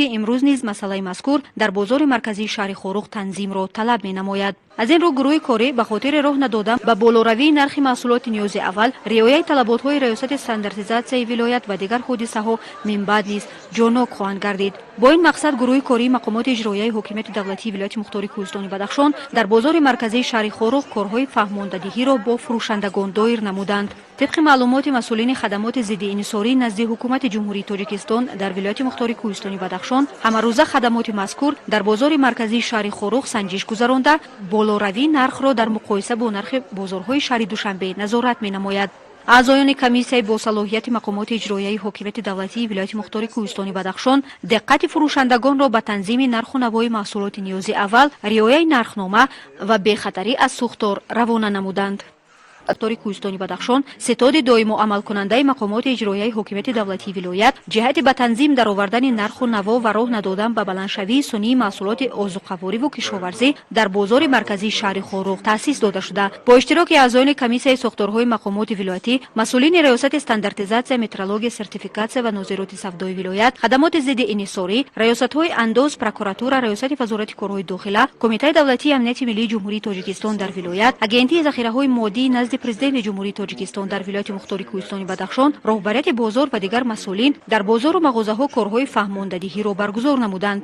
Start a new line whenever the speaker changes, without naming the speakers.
Имрӯз низ масъалаи мазкур дар бозори марказии шаҳри Хоруғ танзимро талаб менамояд. Аз ин рӯ гурӯҳи корӣ ба хотири роҳ надодан ба болоравии нархи маҳсулоти ниёзи аввал, риояи талаботҳои раёсати стандартизатсияи вилоят ва дигар ҳодисаҳо минбаъд низ ҷоннок хоҳанд гардид. Бо ин мақсад гурӯҳи кории мақомоти иҷроияи ҳокимияти давлатии вилояти мухтори Кӯҳистони Бадахшон дар бозори марказии шаҳри Хоруғ корҳои фаҳмондадиҳиро бо фурӯшандагон доир намуданд. Тибқи маълумоти масъулини хадамоти зидди инҳисорӣ назди Ҳукумати Ҷумҳурии Тоҷикистон дар вилояти мухтори Кӯҳистони Бадахшон, ҳамарӯза хадамоти мазкур дар бозори марказии шаҳри Хоруғ санҷиш гузаронда, болоравии нархро дар муқоиса бо нархи бозорҳои шаҳри Душанбе назорат менамояд. Аъзоёни комиссияи босалоҳияти мақомоти иҷроияи ҳокимияти давлатии вилояти мухтори Кӯҳистони Бадахшон диққати фурӯшандагонро ба танзими нарху навои маҳсулоти ниёзи аввал, риояи нархнома ва бехатарӣ аз сӯхтор равона намуданд. Мухтори Кӯҳистони Бадахшон, ситоди доимо амалкунандаи мақомоти иҷроияи ҳокимияти давлатии вилоят ҷиҳати ба танзим даровардани нарху наво ва роҳ надодан ба баландшавии сунъии маҳсулоти озуқавориву кишоварзӣ дар бозори марказии шаҳри Хоруғ таъсис дода шуда, бо иштироки аъзоёни комиссияи сохторҳои мақомоти вилоятӣ, масъулини раёсати стандартизатсия, метрология, сертификатсия ва нозироти савдои вилоят, хадамоти зидди инҳисорӣ, раёсатҳои андоз, прокуратура, раёсати Вазорати корҳои дохила, Кумитаи давлатии амнияти миллии Ҷумҳурии Тоҷикистон дар вилоят, Агентии захираҳои моддии назди Президенти Ҷумҳурии Тоҷикистон дар вилояти мухтори Кӯҳистони Бадахшон, роҳбарияти бозор ва дигар масъулин дар бозору мағозаҳо корҳои фаҳмондадиҳиро баргузор намуданд.